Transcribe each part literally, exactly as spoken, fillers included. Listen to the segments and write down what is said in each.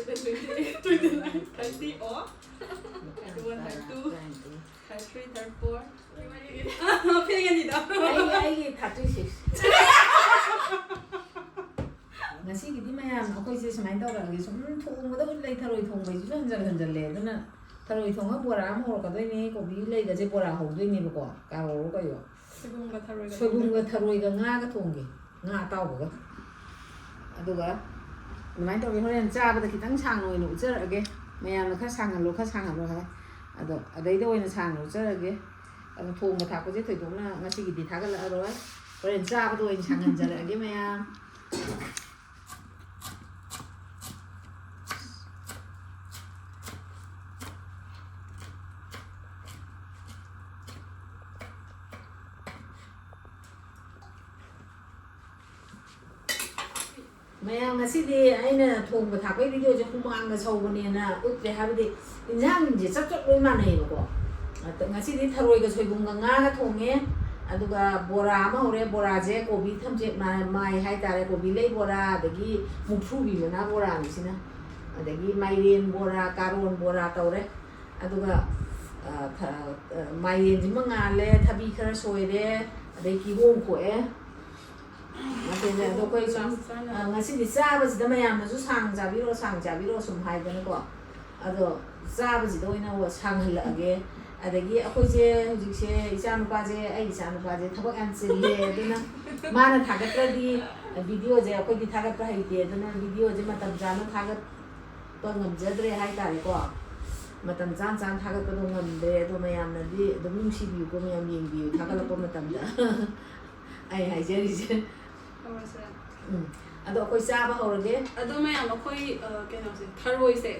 Twenty-eight, twenty-nine, thirty ꯑꯣ꯫ Thirty-one, thirty-two, thirty-three, thirty-four꯫ ꯐꯦꯡꯒꯅꯤꯗ꯫ ꯑꯩ, ꯑꯩꯒꯤ thirty-six꯫ ꯉꯁꯤꯒꯤꯗꯤ ꯃꯌꯥꯝ ꯑꯩꯈꯣꯏꯁꯦ ꯁꯨꯃꯥꯏꯅ ꯇꯧꯔꯛꯑꯒꯦ꯫ ꯁꯨꯝ ꯊꯣꯡꯕꯗ ꯎꯠ ꯂꯩ, ꯊꯔꯣꯏ ꯊꯣꯡꯕꯩꯁꯤꯁꯨ ꯍꯟꯖꯜ ꯍꯟꯖꯜꯂꯦ꯫ ꯑꯗꯨꯅ ꯊꯔꯣꯏ ꯊꯣꯡꯉ ꯕꯣꯔꯥ ꯑꯃ ꯍꯧꯔꯛꯀꯗꯣꯏꯅꯦ, ꯀꯣꯕꯤ ꯂꯩꯒꯁꯦ ꯕꯣꯔꯥ ꯍꯧꯗꯣꯏꯅꯦꯕꯀꯣ꯫ ꯀꯥꯔꯣꯔꯣ ꯀꯩꯌꯣ꯫ ꯁꯣꯏꯕꯨꯝꯒ ꯊꯔꯣꯏꯒ ꯁꯣꯏꯕꯨꯝꯒ ꯊꯣꯡꯗꯣꯏꯅꯦ꯫ ꯊꯔꯣꯏꯒ ꯉꯥꯒ ꯊꯣꯡꯒꯦ꯫ ꯉꯥ ꯑꯇꯥꯎꯕꯒ꯫ ꯑꯗꯨꯒ ꯑꯗꯨꯃꯥꯏꯅ ꯇꯧꯔꯒ ꯍꯣꯔꯦꯟ ꯆꯥꯕꯗ ꯈꯤꯇꯪ ꯁꯥꯡꯅ ꯑꯣꯏꯅ ꯎꯠꯆꯔꯛꯑꯒꯦ꯫ ꯃꯌꯥꯝꯅ "ꯈꯔ ꯁꯥꯡꯍꯜꯂꯣ, ꯈꯔ ꯁꯥꯡꯍꯜꯂꯣ" ꯍꯥꯏ꯫ ꯑꯗꯣ ꯑꯗꯩꯗ ꯑꯣꯏꯅ ꯁꯥꯡꯅ ꯎꯠꯆꯔꯒꯦ꯫ ꯑꯗꯣ ꯊꯣꯡꯕ ꯊꯥꯛꯄꯁꯦ ꯊꯣꯏꯗꯣꯛꯅ ꯉꯁꯤꯒꯤꯗꯤ ꯊꯥꯒꯠꯂꯛꯑꯔꯣꯏ꯫ ꯍꯣꯔꯦꯟ ꯆꯥꯕꯗ ꯑꯣꯏꯅ ꯁꯥꯡꯍꯟꯖꯔꯛꯑꯒꯦ ꯃꯌꯥꯝ꯫ ꯃꯌꯥꯝ, ꯉꯁꯤꯗꯤ ꯑꯩꯅ ꯊꯣꯡꯕ ꯊꯥꯛꯄꯒꯤ ꯚꯤꯗꯤꯑꯣꯁꯦ ꯍꯨꯃꯥꯡꯅ ꯁꯧꯕꯅꯦꯅ ꯎꯠꯇ꯭ꯔꯦ, ꯍꯥꯏꯕꯗꯤ ꯏꯟꯖꯥꯡꯁꯦ ꯆꯞ ꯆꯞ ꯂꯣꯏ ꯃꯥꯟꯅꯩꯌꯦꯕꯀꯣ꯫ ꯑꯗ ꯉꯁꯤꯗꯤ ꯊꯔꯣꯏꯒ ꯁꯣꯏꯕꯨꯝꯒ ꯉꯥꯒ ꯊꯣꯡꯉꯦ, ꯑꯗꯨꯒ ꯕꯣꯔꯥ ꯑꯃ ꯍꯧꯔꯦ꯫ ꯕꯣꯔꯥꯁꯦ ꯀꯣꯕꯤ ꯊꯝꯆꯦꯠ ꯃꯥ-, ꯃꯥꯏ ꯍꯥꯏꯇꯥꯔꯦ, ꯀꯣꯕꯤ ꯂꯩ ꯕꯣꯔꯥ, ꯑꯗꯒꯤ ꯃꯨꯛꯊ꯭ꯔꯨꯕꯤ ꯃꯅꯥ ꯕꯣꯔꯥꯅꯤ ꯁꯤꯅ, ꯑꯗꯒꯤ ꯃꯥꯏꯔꯦꯟ ꯕꯣꯔꯥ, ꯀꯥꯔꯣꯟ ꯕꯣꯔꯥ ꯇꯧꯔꯦ꯫ ꯑꯗꯨꯒ, ꯑ, ꯊ-, ꯑ, ꯃꯥꯏꯔꯦꯟꯁꯤꯃ ꯉꯥꯜꯂꯦ, ꯊꯕꯤ ꯈꯔ ꯁꯣꯏꯔꯦ, ꯑꯗꯩ ꯀꯤꯍꯣꯝ ꯈꯣꯛꯑꯦ꯫ ꯑꯗꯨꯅꯦ, ꯑꯗꯣ ꯑꯩꯈꯣꯏ ꯁꯨꯝ, ꯑ, ꯉꯁꯤꯗꯤ ꯆꯥꯕꯁꯤꯗ ꯃꯌꯥꯝꯅꯁꯨ ꯁꯥꯡ ꯆꯥꯕꯤꯔꯣ, ꯁꯥꯡ ꯆꯥꯕꯤꯔꯣ ꯁꯨꯝ ꯍꯥꯏꯗꯅꯀꯣ꯫ ꯑꯗꯣ ꯆꯥꯕꯁꯤꯗ ꯑꯣꯏꯅ ꯁꯥꯡꯍꯜꯂꯛꯑꯒꯦ꯫ ꯑꯗꯒꯤ ꯑꯩꯈꯣꯏꯁꯦ ꯍꯧꯖꯤꯛꯁꯦ, ꯏꯆꯥꯅꯨꯄꯥꯁꯦ, ꯑꯩ ꯏꯆꯥꯅꯨꯄꯥꯁꯦ ꯊꯕꯛ ꯌꯥꯝ ꯆꯤꯜꯂꯦ, ꯑꯗꯨꯅ ꯃꯥꯅ ꯊꯥꯒꯠꯇ꯭ꯔꯗꯤ ꯚꯤꯗꯤꯑꯣꯁꯦ ꯑꯩꯈꯣꯏꯗꯤ ꯊꯥꯒꯠꯄ ꯍꯩꯇꯦ, ꯑꯗꯨꯅ ꯚꯤꯗꯤꯑꯣꯁꯦ ꯃꯇꯝ ꯆꯥꯅ ꯊꯥꯒꯠꯄ ꯉꯝꯖꯗ꯭ꯔꯦ ꯍꯥꯏꯇꯥꯔꯦꯀꯣ꯫ ꯃꯇꯝ ꯆꯥꯅ ꯆꯥꯅ ꯊꯥꯒꯠꯄꯗꯣ ꯉꯝꯗ꯭ꯔꯦ꯫ ꯑꯗꯣ ꯃꯌꯥꯝꯅꯗꯤ ꯑꯗꯨꯝ ꯅꯨꯡꯁꯤꯕꯤꯌꯨꯀꯣ, ꯃꯌꯥꯝ ꯌꯦꯡꯕꯤꯌꯨ ꯊꯥꯒꯠꯂꯛꯄ ꯃꯇꯝꯗ꯫ ꯑꯩ ꯍꯥꯏꯖꯔꯤꯁꯦ꯫ ꯍꯧꯔꯁꯤꯔꯥ? ꯎꯝ꯫ ꯑꯗꯣ ꯑꯩꯈꯣꯏ ꯆꯥꯕ ꯍꯧꯔꯒꯦ꯫ ꯑꯗꯣ ꯃꯌꯥꯝ, ꯑꯩꯈꯣꯏ, ꯑ, ꯀꯩꯅꯣꯁꯦ, ꯊꯔꯣꯏꯁꯦ,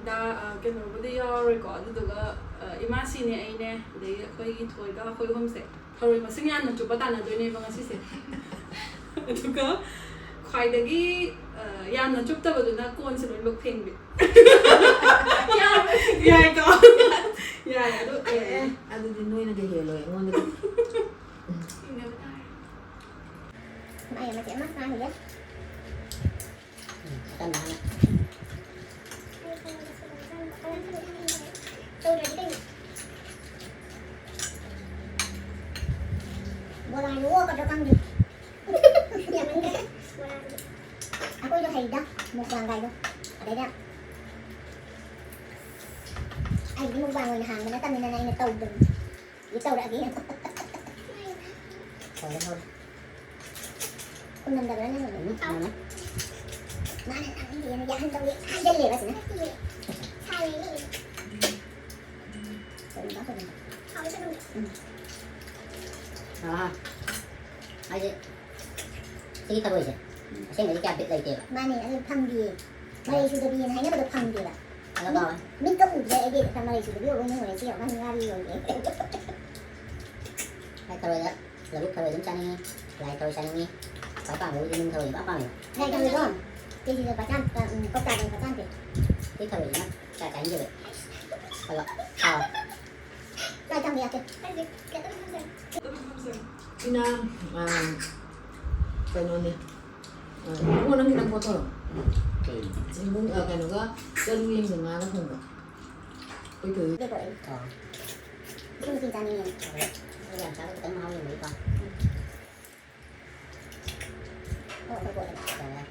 ꯗꯥ-, ꯑ, ꯀꯩꯅꯣꯕꯨꯗꯤ ꯌꯥꯎꯔꯣꯏꯀꯣ꯫ ꯑꯗꯨꯗꯨꯒ, ꯑ, ꯏꯃꯥꯁꯤꯅꯦ, ꯑꯩꯅꯦ, ꯑꯗꯒꯤ ꯑꯩꯈꯣꯏꯒꯤ ꯊꯣꯏꯒ ꯑꯩꯈꯣꯏ ꯑꯍꯨꯝꯁꯦ ꯊꯔꯣꯏ ꯃꯁꯤꯡ ꯌꯥꯝꯅ ꯆꯨꯞꯄ ꯇꯥꯟꯅꯗꯣꯏꯅꯦꯕ ꯉꯁꯤꯁꯦ꯫ ꯑꯗꯨꯒ ꯈ꯭ꯋꯥꯏꯗꯒꯤ, ꯑ, ꯌꯥꯝꯅ ꯆꯨꯞꯇꯕꯗꯨꯅ ꯀꯣꯟꯁꯦ ꯂꯣꯏꯅꯃꯛ ꯐꯦꯡꯕꯤ꯫ ꯌꯥꯏꯀꯣ? ꯌꯥꯏ, ꯑꯗꯨ ꯑꯦ, ꯑꯦ, ꯑꯗꯨꯗꯤ ꯅꯣꯏꯅꯗꯤ ꯍꯦꯜꯂꯣꯏ ꯑꯩꯉꯣꯟꯗꯒꯤ꯫ ꯌꯦꯡꯅꯕ ꯇꯥꯔꯦ꯫ ꯃꯥꯏ ꯃꯆꯦꯠ ꯑꯃ ꯉꯥꯡꯈꯤꯒꯦ꯫ ꯎꯝ, ꯀꯟꯅ ꯍꯩꯗ, ꯃꯨꯛꯕꯥꯡ ꯒꯥꯏꯗꯣ꯫ ꯑꯗꯩꯗ ꯑꯩꯗꯤ ꯃꯨꯛꯕꯥꯡ ꯑꯣꯏꯅ ꯍꯥꯡꯕ ꯅꯠꯇꯕꯅꯤꯅ ꯑꯩꯅ ꯇꯧꯗꯕꯅꯤ꯫ ꯇꯧꯔꯛꯑꯒꯦ꯫ ꯍꯧꯔꯦ, ꯍꯧꯔꯦ꯫ ꯎꯅꯝꯗꯕ꯭ꯔꯥ ꯅꯪ? ꯎꯝ, ꯎꯅꯝꯃꯦ꯫ ꯃꯥꯅ ꯅꯪ ꯌꯦꯡꯉ ꯌꯥꯍꯟꯗꯧꯒꯤ ꯍꯥꯏꯖꯜꯂꯦꯕ ꯑꯁꯤꯅ꯫ ꯅꯠꯇꯤꯌꯦ꯫ ꯁꯥꯏꯌꯦ꯫ ꯀꯔꯤꯅꯣ ꯇꯧꯔꯤꯁꯦ? ꯍꯥꯎꯋꯦ ꯀꯩꯅꯣ꯫ ꯎꯝ꯫ ꯑꯥ꯫ ꯍꯥꯏꯗꯤ, ꯁꯤꯒꯤ ꯊꯔꯣꯏꯁꯦ ꯑꯁꯦꯡꯕꯗꯤ ꯀꯌꯥ ꯕꯤꯠ ꯂꯩꯇꯦꯕ꯫ ꯃꯥꯅꯦ, ꯑꯗꯨ ꯐꯪꯗꯤꯌꯦ꯫ ꯃꯔꯩ ꯁꯨꯗꯕꯤꯅ ꯍꯥꯏꯅꯕꯗꯣ ꯐꯪꯗꯦꯕ꯫ ꯑꯗꯣ ꯃꯤꯠ-, ꯍꯥꯎꯋꯦ꯫ ꯃꯤꯠꯀ ꯎꯗ꯭ꯔꯦ ꯑꯩꯗꯤ꯫ ꯃꯔꯩ ꯁꯨꯗꯕꯤ ꯑꯣꯏꯕ ꯅꯨꯡꯉꯥꯏꯔꯦ, ꯁꯤ ꯌꯥꯝ ꯉꯥꯔꯤ ꯑꯣꯏꯔꯦ꯫ ꯍꯥꯏ ꯊꯔꯣꯏꯗ ꯂꯧꯕꯨꯛ ꯊꯔꯣꯏ ꯑꯗꯨꯝ ꯆꯥꯅꯤꯡꯉꯤ, ꯂꯥꯏ ꯊꯔꯣꯏ ꯆꯥꯅꯤꯡꯉꯤ꯫ ꯈ꯭ꯋꯥꯏ ꯄꯥꯝꯕꯕꯨꯗꯤ ꯅꯨꯡ ꯊꯔꯣꯏ ꯏꯄꯥꯝ ꯄꯥꯝꯃꯦꯕ꯫ ꯂꯥꯏ ꯊꯔꯣꯏꯗꯣ ꯀꯦꯖꯤꯗ ꯂꯨꯄꯥ ꯆꯥꯝ, ꯎꯝ, ꯀꯧꯇꯥꯗ ꯂꯨꯄꯥ ꯆꯥꯝ ꯄꯤ꯫ ꯁꯤ ꯊꯔꯣꯏꯁꯤꯅ ꯀꯌꯥ ꯆꯥꯅꯤꯡꯗꯦꯕ꯫ ꯑꯗꯣ ꯍꯥꯎꯋꯦ꯫ ꯂꯥꯏ ꯊꯝꯒꯦ ꯌꯥꯗꯦ꯫ ꯁꯤꯅ, ꯑ, ꯀꯩꯅꯣꯅꯦ꯫ ꯑ, ꯏꯕꯨꯡꯉꯣ, ꯅꯪ ꯈꯤꯇꯪ ꯄꯣꯊꯣꯔꯛꯑꯣ꯫ ꯀꯩ? ꯆꯦꯡꯕꯨꯡ, ꯑ, ꯀꯩꯅꯣꯒ ꯆꯔꯨ ꯌꯦꯟꯒ ꯉꯥꯒ ꯊꯣꯡꯕ꯫ ꯑꯩꯈꯣꯏ ꯊꯣꯏ꯫ ꯑꯥ꯫ ꯏꯁꯤꯡ ꯏꯁꯤꯡ ꯆꯥꯅꯤꯡꯉꯦ꯫ ꯍꯣꯏ꯫ ꯑꯗꯨ ꯌꯥꯝ ꯆꯥꯕ ꯈꯤꯇꯪ ꯃꯍꯥꯎ ꯌꯦꯡꯕꯒꯤꯀꯣ꯫ ꯎꯝ꯫ ꯑꯣ, ꯑꯩꯈꯣꯏ ꯀꯣꯟꯅ ꯇꯧꯔꯦ꯫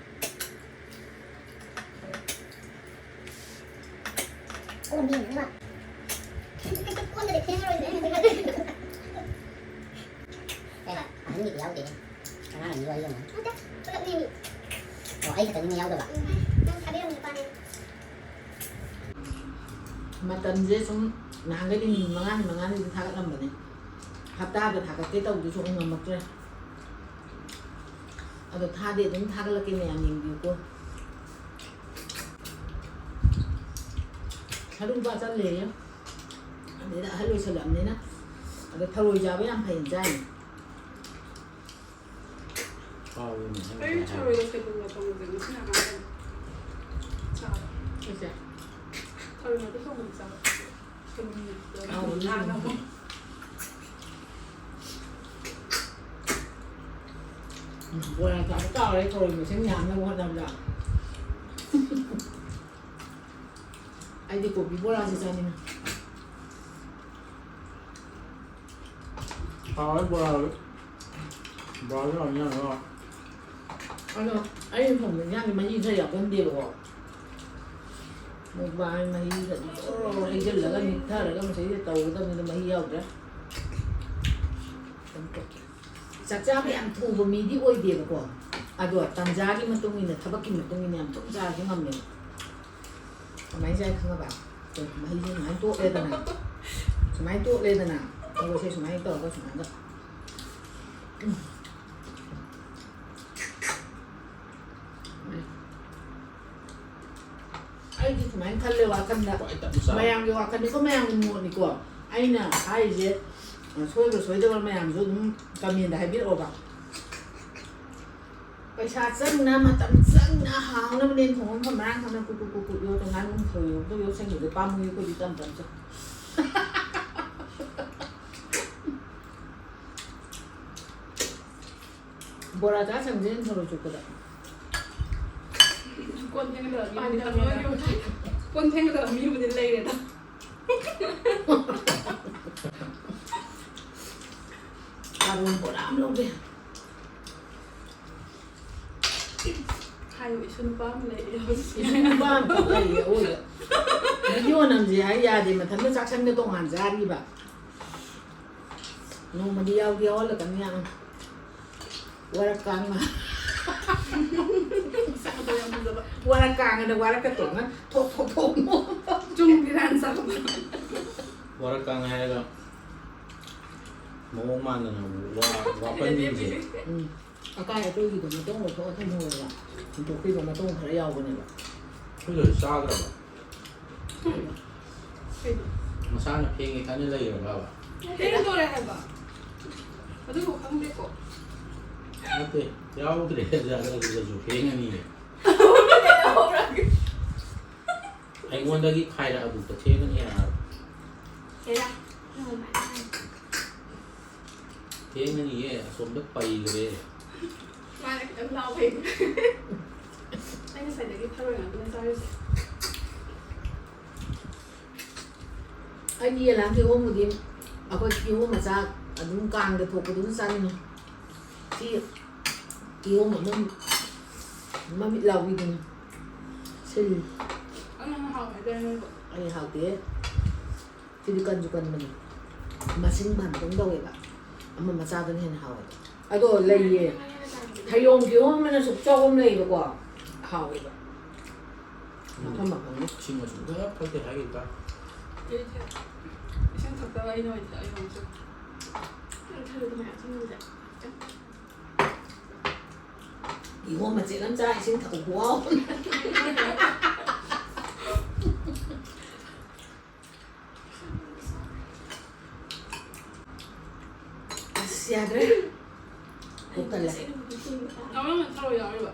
ꯀꯣꯟ ꯐꯦꯡꯅꯕ꯫ ꯀꯣꯟꯗꯗꯤ ꯐꯦꯡꯉꯔꯣꯏꯗ꯭ꯔꯦ꯫ ꯑꯦ, ꯑꯍꯟꯒꯤꯗꯤ ꯌꯥꯎꯗꯦꯍꯦ꯫ ꯑꯉꯥꯡ ꯑꯅꯤ ꯋꯥꯔꯤ ꯑꯃ꯫ ꯅꯠꯇꯦ, ꯄꯨꯂꯞꯅꯦꯃꯤ꯫ ꯑꯣ, ꯑꯩ ꯈꯛꯇꯅꯤꯅꯦ ꯌꯥꯎꯗꯕ꯫ ꯎꯝ, ꯅꯪ ꯁꯥꯕꯤꯔꯝꯃꯣ ꯅꯨꯄꯥꯅꯦ꯫ ꯃꯇꯝꯁꯦ ꯁꯨꯝ ꯅꯍꯥꯟꯈꯩꯗꯤ ꯅꯨꯃꯤꯠ ꯃꯉꯥꯅꯤ ꯃꯉꯥꯅꯤꯗꯤ ꯊꯥꯒꯠꯂꯝꯕꯅꯦ꯫ ꯍꯞꯇꯥꯗ ꯊꯥꯒꯠꯀꯦ ꯇꯧꯕꯗꯨꯁꯨ ꯑꯃꯨꯛ ꯉꯝꯃꯛꯇ꯭ꯔꯦ꯫ ꯑꯗꯣ ꯊꯥꯗꯤ ꯑꯗꯨꯝ ꯊꯥꯒꯠꯂꯛꯀꯦ, ꯃꯌꯥꯝ ꯌꯦꯡꯕꯤꯌꯨꯀꯣ꯫ ꯁꯔꯨ ꯂꯨꯄꯥ ꯆꯠꯂꯦꯌꯦ꯫ ꯑꯗꯩꯗ ꯑꯍꯜ ꯑꯣꯏꯁꯜꯂꯛꯑꯕꯅꯤꯅ꯫ ꯑꯗꯣ ꯊꯔꯣꯏ ꯆꯥꯕ ꯌꯥꯝ ꯐꯩ ꯆꯥꯏꯅꯦ꯫ ꯍꯥꯎꯋꯤꯅꯦ, ꯅꯪ ꯑꯩ ꯉꯁꯥꯏ ꯊꯔꯣꯏꯒ ꯍꯥꯏꯕꯗꯣ꯫ ꯁꯣꯏꯕꯨꯝꯒ ꯊꯣꯡꯕꯁꯦ ꯉꯁꯤꯅ ꯑꯍꯥꯟꯕꯅꯦ ꯆꯥꯕ꯫ ꯑꯩꯁꯦ꯫ ꯊꯔꯣꯏ ꯉꯥꯛꯇ ꯊꯣꯡꯕꯗꯤ ꯆꯥꯕ꯫ ꯁꯣꯏꯕꯨꯝꯒ ꯍꯥꯎꯕꯅꯦ ꯉꯥꯒ ꯁꯣꯏꯕꯨꯝ꯫ ꯑꯃꯨꯛ꯫ ꯎꯝ, ꯕꯣꯔꯥ ꯆꯥꯕ ꯀꯥꯎꯔꯦ, ꯊꯔꯣꯏ ꯃꯁꯤꯡ ꯌꯥꯝꯅꯕ ꯍꯣꯠꯅꯕꯗ꯫ ꯑꯩꯗꯤ ꯀꯣꯕꯤ ꯕꯣꯔꯥꯁꯦ ꯆꯥꯅꯤꯡꯉꯦ꯫ ꯍꯥꯎꯋꯦ ꯕꯣꯔꯥꯗꯣ꯫ ꯕꯣꯔꯥꯗꯣ ꯌꯥꯝ ꯌꯥꯝꯃꯦ꯫ ꯑꯗꯣ ꯑꯩꯅ ꯊꯣꯡꯕ ꯏꯟꯖꯥꯡꯗꯤ ꯃꯍꯤ ꯈꯔ ꯌꯥꯎꯒꯟꯗꯦꯕꯀꯣ꯫ ꯃꯨꯛꯕꯥꯡ ꯃꯍꯤ ꯈꯔꯗꯤ ꯖꯣꯔ ꯍꯩꯖꯤꯜꯂꯒ ꯅꯤꯛꯊꯔꯒ ꯃꯁꯤꯗ ꯇꯧꯒꯗꯕꯅꯤꯅ ꯃꯍꯤ ꯌꯥꯎꯗ꯭ꯔꯦ꯫ ꯆꯥꯛ ꯆꯥꯕ ꯌꯥꯝ ꯊꯨꯕ ꯃꯤꯗꯤ ꯑꯣꯏꯗꯦꯕꯀꯣ꯫ ꯑꯗꯣ ꯇꯟꯖꯥꯒꯤ ꯃꯇꯨꯡ ꯏꯟꯅ, ꯊꯕꯛꯀꯤ ꯃꯇꯨꯡ ꯏꯟꯅ ꯌꯥꯝ ꯊꯨꯅ ꯆꯥꯔꯁꯨ ꯉꯝꯃꯦꯕ꯫ ꯀꯃꯥꯏꯅ ꯆꯥꯏ ꯈꯪꯉꯕ? ꯑꯩꯈꯣꯏ ꯃꯍꯤꯁꯦ ꯁꯨꯃꯥꯏꯅ ꯇꯣꯠꯂꯦꯗꯅ, ꯁꯨꯃꯥꯏꯅ ꯇꯣꯠꯂꯦꯗꯅ, ꯃꯣꯔꯣꯛꯁꯦ ꯁꯨꯃꯥꯏꯅ ꯇꯧꯔꯒ ꯁꯨꯃꯥꯏꯅ꯫ ꯎꯝ꯫ ꯑꯩꯗꯤ ꯁꯨꯃꯥꯏꯅ ꯈꯜꯂꯦ ꯋꯥꯈꯜꯗ, ꯈ꯭ꯋꯥꯏ ꯇꯞꯅ ꯆꯥꯕ꯫ ꯃꯌꯥꯝꯒꯤ ꯋꯥꯈꯜꯅꯤꯀꯣ, ꯃꯌꯥꯝꯒꯤ ꯃꯣꯠꯅꯤꯀꯣ꯫ ꯑꯩꯅ ꯍꯥꯏꯔꯤꯁꯦ, ꯑ, ꯁꯣꯏꯕ ꯁꯣꯏꯗꯕ ꯃꯌꯥꯝꯁꯨ ꯑꯗꯨꯝ comment ꯍꯥꯏꯕꯤꯔꯛꯑꯣꯕ꯫ ꯄꯩꯁꯥ ꯆꯪꯅ, ꯃꯇꯝ ꯆꯪꯅ ꯍꯥꯎꯅꯕꯅꯦꯅ ꯊꯣꯡꯕ ꯃꯐꯝ ꯃꯔꯥꯡ ꯈꯪꯅ ꯀꯨꯛ ꯀꯨꯛ ꯀꯨꯛ ꯀꯨꯛ ꯌꯣꯠꯇꯣ, ꯉꯥꯅꯨ ꯊꯣꯡ ꯌꯣꯠꯇꯣ ꯌꯣꯠꯁꯟꯈꯤꯕꯗꯣ ꯄꯥꯝꯃꯨꯏ, ꯑꯩꯈꯣꯏꯗꯤ ꯇꯞ ꯇꯞ ꯆꯥꯏ꯫ ꯕꯣꯔꯥ ꯆꯥ ꯁꯪꯗꯦꯅ ꯊꯧꯔꯣꯏ ꯆꯨꯞꯄꯗ꯫ ꯀꯣꯟ ꯐꯦꯡꯒꯗꯕ ꯃꯤ ꯑꯃꯗꯤ ꯂꯩꯔꯦꯗ꯫ ꯀꯥꯔꯣꯟ ꯕꯣꯔꯥ ꯑꯃ ꯂꯧꯒꯦ꯫ ꯍꯥꯏꯌꯨ, ꯏꯁꯨ ꯅꯨꯄꯥ ꯑꯃ ꯂꯩꯌꯦ ꯍꯧꯖꯤꯛ꯫ ꯏꯁꯨ ꯅꯨꯄꯥ ꯑꯃꯈꯛ ꯂꯩꯌꯦ ꯑꯋꯣꯏꯕ꯫ Video ꯅꯝꯁꯦ ꯍꯥꯏ ꯌꯥꯗꯦ, ꯃꯊꯟꯇ ꯆꯥꯛꯁꯪꯗ ꯇꯣꯉꯥꯟ ꯆꯥꯔꯤꯕ꯫ ꯅꯣꯡꯃꯗꯤ ꯌꯥꯎꯗꯤ ꯌꯥꯎꯍꯜꯂꯛꯀꯅꯤ ꯌꯥꯝ꯫ ꯋꯥꯔꯛ ꯀꯥꯡꯅ꯫ ꯁꯛꯀꯗꯣ ꯌꯥꯝ ꯐꯖꯕ꯫ ꯋꯥꯔꯛ ꯀꯥꯡꯅ ꯋꯥꯔꯛꯀ ꯇꯣꯡꯉ ꯊꯣꯛ ꯊꯣꯛ ꯊꯣꯛ꯫ ꯆꯨꯝ ꯐꯤꯔꯥꯟ ꯆꯥꯕ꯫ ꯋꯥꯔꯛ ꯀꯥꯡ ꯍꯥꯏꯔꯒ ꯃꯑꯣꯡ ꯃꯥꯟꯗꯅ ꯋꯥ-, ꯋꯥꯄꯟꯁꯤꯡꯁꯦ꯫ ꯎꯝ꯫ ꯑꯀꯥꯏ ꯑꯇꯣꯏꯒꯤꯗꯣ ꯃꯇꯣꯡ ꯂꯧꯊꯣꯛꯑ ꯊꯝꯍꯧꯔꯒ ꯍꯨꯟꯗꯣꯛꯈꯤꯕ ꯃꯇꯣꯡ ꯈꯔ ꯌꯥꯎꯕꯅꯦꯕ꯫ ꯑꯩꯈꯣꯏ ꯂꯣꯏ ꯆꯥꯈ꯭ꯔꯕ? ꯀꯩꯅꯣ? ꯃꯁꯥꯅ ꯐꯦꯡꯉꯦ ꯈꯟꯅ ꯂꯩꯔꯕꯕ? ꯐꯦꯡꯗꯣꯔꯦ ꯍꯥꯏꯕ꯫ ꯑꯗꯨꯕꯨ ꯈꯪꯗꯦꯀꯣ꯫ ꯅꯠꯇꯦ, ꯌꯥꯎꯗ꯭ꯔꯦ ꯍꯥꯏꯔꯁꯨ ꯐꯦꯡꯉꯅꯤꯌꯦ꯫ ꯑꯩꯉꯣꯟꯗꯒꯤ ꯈꯥꯏꯔꯛꯑꯕꯨꯛꯇ ꯊꯦꯡꯒꯅꯤ ꯍꯥꯏꯕ꯫ ꯍꯦꯔꯥ꯫ ꯊꯦꯡꯒꯅꯤꯌꯦ, ꯑꯁꯣꯝꯗ ꯄꯩꯈ꯭ꯔꯦ꯫ ꯃꯥꯅ ꯈꯤꯇꯪ ꯂꯥꯎ ꯍꯩꯕ꯫ ꯑꯩ ꯉꯁꯥꯏꯗꯒꯤ ꯊꯔꯣꯏ ꯉꯥꯛꯇꯅꯦ ꯆꯥꯔꯤꯁꯦ꯫ ꯑꯩꯗꯤ ꯌꯦꯂꯥꯡ ꯀꯤꯍꯣꯝꯕꯨꯗꯤ ꯑꯩꯈꯣꯏ ꯀꯤꯍꯣꯝ ꯃꯆꯥ ꯑꯗꯨꯝ ꯀꯥꯡꯗ ꯊꯣꯛꯄꯗꯨꯅ ꯆꯥꯅꯤꯡꯉꯤ꯫ ꯁꯤ ꯀꯤꯍꯣꯝ ꯑꯃ ꯃꯃꯤꯠ ꯂꯥꯎꯕꯤꯗꯨꯅꯤ꯫ ꯁꯤꯜ꯫ ꯑꯩꯅ ꯍꯥꯎꯋꯦ ꯍꯥꯏꯗꯥꯏ ꯅꯣꯏꯕꯣ? ꯑꯩ ꯍꯥꯎꯇꯦ꯫ ꯁꯤꯗꯤ ꯀꯟꯁꯨ ꯀꯟꯕꯅꯤ꯫ ꯃꯁꯤꯡ ꯃꯥꯟꯕꯗꯧ ꯇꯧꯋꯦꯕ꯫ ꯑꯃ ꯃꯆꯥꯗꯨꯅ ꯍꯦꯟꯅ ꯍꯥꯎꯋꯦꯕ꯫ ꯑꯗꯣ ꯂꯩꯌꯦ꯫ ꯊꯌꯣꯡ ꯀꯤꯍꯣꯝ ꯑꯅ ꯁꯨꯛ ꯆꯥꯎꯕ ꯑꯃ ꯂꯩꯌꯦꯕꯀꯣ꯫ ꯍꯥꯎꯋꯦꯕ꯫ ꯃꯐꯝ ꯃꯐꯝꯒꯤ꯫ ꯏꯁꯤꯡ ꯃꯆꯨ ꯈꯔ ꯐꯠꯇꯦ ꯍꯥꯏꯈꯤꯕ ꯇꯥꯏ꯫ ꯏꯁꯤꯡ ꯊꯛꯇꯕ ꯑꯩꯅ ꯑꯣꯏꯅ ꯊꯛꯑꯦ ꯍꯧꯖꯤꯛ꯫ ꯅꯪ ꯊꯔꯣꯏꯗꯣ ꯃꯌꯥꯝ ꯆꯪꯉꯝꯗ꯭ꯔꯦ꯫ ꯀꯤꯍꯣꯝ ꯃꯆꯦꯠ ꯑꯃ ꯆꯥ ꯏꯁꯤꯡ ꯊꯛꯄ ꯈꯨꯍꯥꯎ ꯑꯃ꯫ ꯑꯁ, ꯌꯥꯗ꯭ꯔꯦ꯫ ꯄꯨꯛ ꯊꯜꯂꯦ꯫ ꯅꯪ ꯊꯔꯣꯏ ꯌꯥꯎꯔꯤꯕ?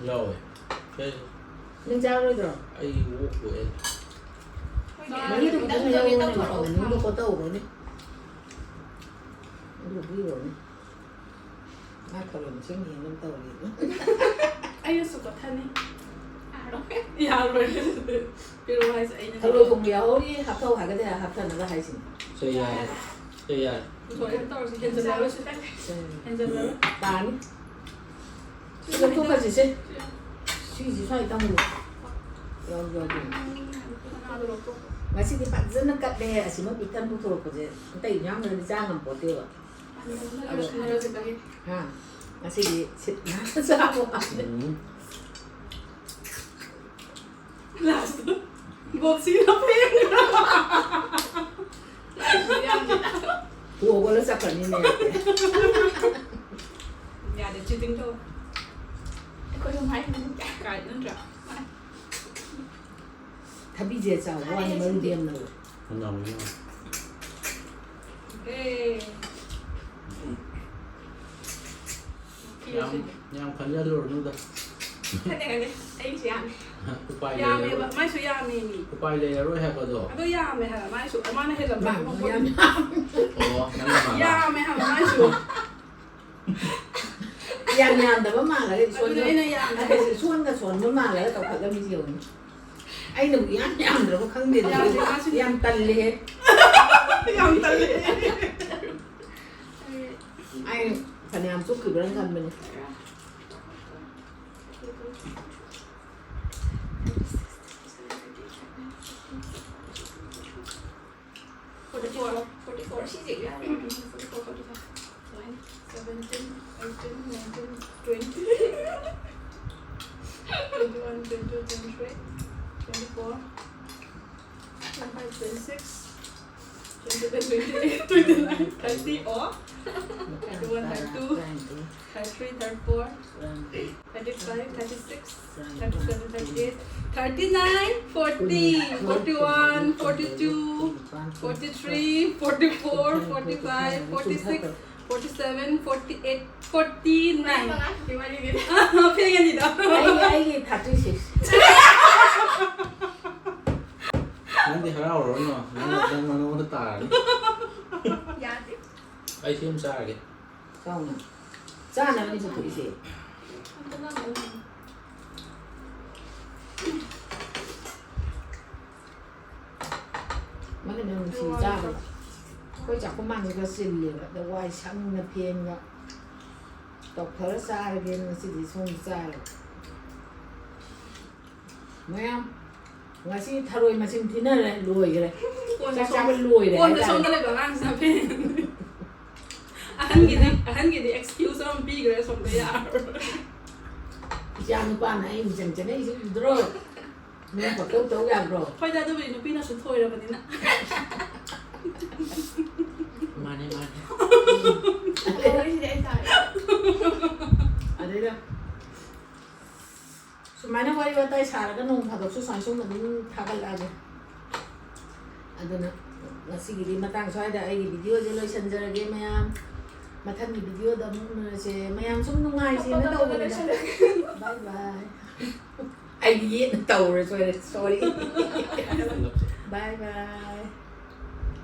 ꯌꯥꯎꯋꯦ꯫ ꯀꯩ? ꯅꯪ ꯆꯥꯔꯣꯏꯗ꯭ꯔꯣ? ꯑꯩ ꯑꯣꯛ ꯂꯣꯏꯔꯦ꯫ ꯃꯍꯤꯗꯣ ꯈꯤꯇꯪ ꯍꯩꯍꯧꯔꯣꯅꯦ, ꯃꯇꯧ ꯃꯅꯨꯡꯗ ꯈꯣꯠꯇꯧꯔꯣꯅꯦ꯫ ꯑꯗꯨ ꯄꯤꯔꯣꯅꯦ꯫ ꯃꯥ ꯊꯔꯣꯏ ꯃꯁꯤꯡ ꯌꯦꯡꯉ ꯇꯧꯔꯤ꯫ ꯑꯩꯅꯁꯨ ꯀꯣꯠꯊꯅꯤ꯫ ꯌꯥꯔꯣꯏ꯫ ꯌꯥꯔꯣꯏ꯫ ꯄꯤꯔꯛꯑꯣ ꯍꯥꯏꯁꯦ ꯑꯩꯅ ꯊꯔꯣꯏ ꯊꯣꯡꯕ ꯌꯥꯎꯍꯧꯔꯤ, ꯍꯥꯞꯊꯧ ꯍꯥꯏꯒꯗꯤ ꯍꯥꯞꯊꯅꯕ ꯍꯥꯏꯁꯤꯅꯤ꯫ ꯁꯦ ꯌꯥꯔꯦ꯫ ꯁꯦ ꯌꯥꯔꯦ꯫ ꯄꯨꯊꯣꯛꯑꯦ ꯇꯧꯔꯁꯤ꯫ ꯍꯦꯟꯖꯜꯂꯔꯣꯏ ꯁꯤꯗ꯫ ꯁꯦ꯫ ꯍꯦꯟꯖꯜꯂꯔꯣꯏ꯫ ꯇꯥꯅꯤ꯫ ꯁꯤ ꯂꯧꯊꯣꯛꯈ꯭ꯔꯁꯤꯁꯦ꯫ ꯁꯤꯁꯤ ꯁ꯭ꯋꯥꯏ ꯊꯝꯃꯨ꯫ ꯌꯥꯎ, ꯌꯥꯎ, ꯌꯥꯎ꯫ ꯃꯅꯥꯗꯣ ꯂꯧꯊꯣꯛꯈꯣ꯫ ꯉꯁꯤꯗꯤ ꯐꯖꯅ ꯀꯠꯂꯦ꯫ ꯑꯁꯤꯃ ꯄꯤꯛꯊꯟ ꯄꯨꯊꯣꯔꯛꯄꯁꯦ꯫ ꯑꯇꯩ ꯏꯟꯖꯥꯡꯗꯗꯤ ꯆꯥ ꯉꯝꯄꯣꯠꯇꯦꯕ꯫ ꯑꯗꯣ, ꯍꯥ? ꯉꯁꯤꯗꯤ ꯁꯤꯠ ꯅꯥꯟꯅ ꯆꯥꯕ ꯋꯥꯅꯤ꯫ ꯎꯝ꯫ ꯂꯥꯁꯇ ꯕꯣꯛꯁꯤꯅ ꯐꯦꯡꯈ꯭ꯔꯕ꯫ ꯂꯥꯁꯇ ꯌꯥꯝꯅ ꯄꯨ ꯍꯧꯒꯠꯂ ꯆꯠꯈ꯭ꯔꯅꯤꯅꯦ꯫ ꯌꯥꯗꯦ, cheating ꯇꯧ꯫ ꯑꯩꯈꯣꯏ ꯑꯗꯨꯝ ꯍꯥꯏ꯫ ꯀꯥꯏ ꯅꯠꯇ꯭ꯔꯥ? ꯊꯕꯤꯁꯦ ꯆꯥꯎꯕ ꯋꯥꯅꯤ, ꯃꯔꯨꯗꯤ ꯌꯥꯝ ꯅꯧꯋꯦ꯫ ꯌꯥꯝ ꯅꯧꯋꯦ꯫ ꯑꯦ꯫ ꯌꯥꯝ, ꯌꯥꯝ ꯈꯟꯖꯜꯂꯨꯔꯅꯨꯗ꯫ ꯈꯟꯗꯦ, ꯈꯟꯗꯦ꯫ ꯑꯩꯁꯨ ꯌꯥꯝꯃꯦ꯫ ꯎꯄꯥꯏ ꯌꯥꯝꯃꯦꯕ, ꯂꯩꯔꯔꯣꯏ꯫ ꯃꯥꯏꯁꯨ ꯌꯥꯝꯃꯦ ꯃꯤ꯫ ꯎꯄꯥꯏ ꯂꯩꯔꯔꯣꯏ ꯍꯥꯏꯕꯗꯣ꯫ ꯑꯗꯣ ꯌꯥꯝꯃꯦ ꯍꯥꯏꯕ, ꯃꯥꯏꯁꯨ꯫ ꯃꯥꯅ ꯍꯦꯜꯂꯝꯃꯦ꯫ ꯃꯥ ꯌꯥꯝ ꯌꯥꯝꯃꯦ꯫ ꯑꯣ, ꯅꯪꯅ ꯃꯥꯜꯂꯦ꯫ ꯌꯥꯝꯃꯦ ꯍꯥꯏꯕ, ꯃꯥꯏꯁꯨ꯫ ꯌꯥꯝ ꯌꯥꯝꯗꯕ ꯃꯥꯜꯂꯒ ꯏꯁꯣꯟꯒ ꯑꯗꯨꯅꯦ ꯑꯩꯅ ꯌꯥꯝꯗꯦ ꯍꯥꯏꯁꯦ꯫ ꯏꯁꯣꯟꯒ ꯁꯣꯟꯕ ꯃꯥꯜꯂꯒ ꯇꯧꯈꯠꯂꯝꯃꯤꯁꯦ ꯌꯦꯡꯉꯨꯅꯦ꯫ ꯑꯩꯅꯕꯨ ꯏꯌꯥꯝ ꯌꯥꯝꯗ꯭ꯔꯕ ꯈꯪꯗꯦꯗ꯫ ꯌꯥꯝꯗꯦ, ꯃꯥꯁꯨ ꯌꯥꯝ ꯇꯜꯂꯦꯍꯦ꯫ ꯌꯥꯝ ꯇꯜꯂꯦ꯫ ꯑꯩ ꯐꯅꯌꯥꯝ ꯆꯨꯞꯈꯤꯕ꯭ꯔꯥ ꯈꯟꯕꯅꯦ꯫ Forty-four, forty-four, ꯁꯤꯁꯦ ꯌꯥꯔꯦ꯫ Forty-four, forty-five, seventeen, eighteen, nineteen, twenty, twenty-one, twenty-two, twenty-three, twenty-four, twenty-five, twenty-six, twenty-seven, twenty-eight, twenty-nine, thirty, oh, thirty-one, thirty-two, thirty-three, thirty-four, thirty-five, thirty-six, thirty-seven, thirty-eight, thirty-nine, forty, forty-one, forty-two, forty-three, forty-four, forty-five, forty-six, forty-seven, forty-eight, forty-nine. ꯃꯉꯥ ꯈꯛꯀꯤ ꯋꯥꯔꯤꯅꯤꯗ꯫ ꯐꯦꯡꯒꯅꯤꯗꯣ꯫ ꯑꯩ, ꯑꯩꯒꯤ thirty-six꯫ ꯅꯪꯗꯤ ꯍꯔꯥꯎꯔꯨꯔꯅꯨ꯫ ꯅꯪ, ꯅꯪ, ꯅꯪꯉꯣꯟꯗ ꯇꯥꯔꯅꯤ꯫ ꯌꯥꯗꯦ꯫ ꯑꯩ ꯁꯤ ꯑꯃ ꯆꯥꯔꯒꯦ꯫ ꯆꯥꯎꯅ꯫ ꯆꯥꯅꯕꯅꯤ ꯄꯨꯊꯣꯛꯏꯁꯦ꯫ ꯃꯅꯝ ꯌꯥꯝ ꯅꯨꯡꯁꯤ ꯆꯥꯕꯗ꯫ ꯑꯩꯈꯣꯏ ꯆꯥꯛꯈꯨꯝ ꯃꯥꯡꯁꯤꯒ ꯆꯤꯜꯂꯦꯕ꯫ ꯑꯗ ꯋꯥꯏ ꯁꯪꯅ ꯐꯦꯟꯒ ꯇꯧꯊꯔ ꯆꯥꯔꯒꯦꯅ ꯉꯁꯤꯗꯤ ꯁꯣꯝꯗ ꯆꯥꯔꯦ꯫ ꯃꯌꯥꯝ, ꯉꯁꯤ ꯊꯔꯣꯏ ꯃꯁꯤꯡ ꯊꯤꯅꯔꯦ, ꯂꯣꯏꯈ꯭ꯔꯦ꯫ ꯀꯣꯟꯅ ꯆꯥꯛ ꯆꯥꯕ ꯁꯣꯝ-, ꯂꯣꯏꯔꯦ ꯀꯣꯟꯅ ꯍꯥꯏꯇꯥꯔꯦ꯫ ꯁꯣꯝꯗ ꯂꯩꯕ ꯑꯉꯥꯡꯁꯤꯅ ꯐꯦꯟ꯫ ꯑꯍꯟꯒꯤꯗꯤ, ꯑꯍꯟꯒꯤꯗꯤ excuse ꯑꯃ ꯄꯤꯈ꯭ꯔꯦ, ꯁꯣꯝꯗ ꯌꯥꯔꯔꯣꯏ꯫ ꯏꯆꯥ ꯅꯨꯄꯥꯅ ꯑꯩ ꯃꯤꯆꯪ ꯆꯪꯉꯛꯏꯁꯦ ꯎꯗ꯭ꯔꯣ? ꯅꯪ ꯄꯪꯇꯧ ꯇꯧ ꯌꯥꯕ꯭ꯔꯣ? ꯍꯣꯏꯗ, ꯑꯗꯨꯕꯨꯗꯤ ꯅꯨꯄꯤꯅꯁꯨ ꯊꯣꯏꯔꯕꯅꯤꯅ꯫ ꯃꯥꯅꯦ, ꯃꯥꯅꯦ꯫ ꯇꯧꯔꯤꯁꯤꯗꯤ ꯑꯩ ꯇꯥꯔꯦ꯫ ꯑꯗꯩꯗ ꯁꯨꯃꯥꯏꯅ ꯋꯥꯔꯤ ꯋꯥꯇꯥꯏ ꯁꯥꯔꯒ ꯅꯣꯡ ꯐꯥꯗꯣꯛꯁꯨ ꯁꯨꯃꯥꯏꯅ ꯁꯨꯝ ꯑꯗꯨꯝ ꯊꯥꯒꯠꯂꯛꯑꯒꯦ꯫ ꯑꯗꯨꯅ ꯉꯁꯤꯒꯤꯗꯤ ꯃꯇꯥꯡ ꯁ꯭ꯋꯥꯏꯗ ꯑꯩꯒꯤ videoꯁꯦ ꯂꯣꯏꯁꯤꯟꯖꯔꯒꯦ ꯃꯌꯥꯝ꯫ ꯃꯊꯪꯒꯤ videoꯗ ꯑꯃꯨꯛ ꯎꯅꯔꯁꯦ꯫ ꯃꯌꯥꯝ ꯁꯨꯝ ꯅꯨꯡꯉꯥꯏꯁꯦꯅ ꯇꯧꯕꯅꯤꯗ꯫ Bye bye꯫ ꯑꯩꯗꯤ ꯌꯦꯠꯅ ꯇꯧꯔꯦ, ꯁꯣꯏꯔꯦ, sorry꯫ Bye bye꯫